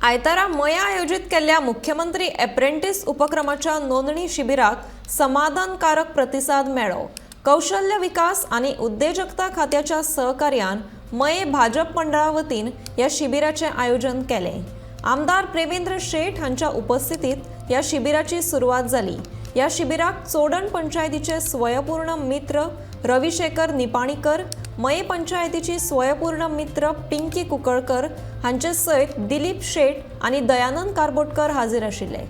आयतारा मया आयोजीत केल्ल्या मुख्यमंत्री एप्रेंटीस उपक्रमाच्या नोंदणी शिबिराक समाधानकारक प्रतिसाद मेळ्ळो. कौशल्य विकास आनी उद्देजकता खात्याच्या सहकार्यान मये भाजप मंडळा वतीन ह्या शिबिराचें आयोजन केलें. आमदार प्रेमेंद्र शेट हांच्या उपस्थितीत ह्या शिबिराची सुरवात जाली. ह्या शिबिराक चोडण पंचायतीचे स्वयंपूर्ण मित्र रविशेखर निपाणीकर, मये पंचायतीची स्वयंपूर्ण मित्र पिंकी कुंकळकर हांचे सयत दिलीप शेट आनी दयानंद कारबोटकर हाजीर आशिल्ले.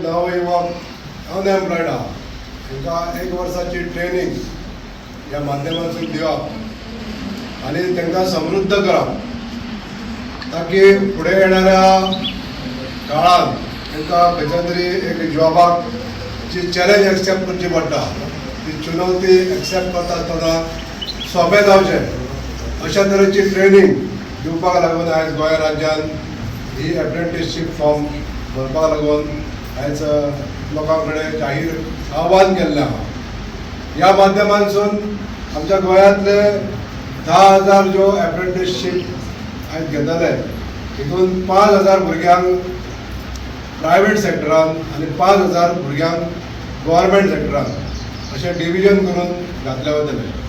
नवयुवक अनएम्प्लॉयड आहा, तांकां एक वर्साची ट्रेनींग ह्या माध्यमांतसून दिवप आनी तांकां समृद्ध करप, ताकी फुडें येणाऱ्या काळांत तांकां खंयच्या तरी एक जॉबाक जी चॅलेंज एक्सेप्ट करची पडटा, ती चुनवती एक्सेप्ट करता आसतना सोंपें जावचें, अशा तरेची ट्रेनींग दिवपाक लागून आयज गोंय राज्यान ही एप्रेंटिसशीप फॉर्म भरपाक लागून आयज लोकां कडेन जाहीर आव्हान केल्लें आहा. ह्या माध्यमांतसून आमच्या गोंयांतले 10,000 ज्यो एप्रेंटिसशीप आयज घेतले, हितून 5,000 भुरग्यांक प्रायवेट सेक्टरान आनी 5,000 भुरग्यांक गव्हर्मेंट सेक्टरान अशें डिविजन करून घातले वतले.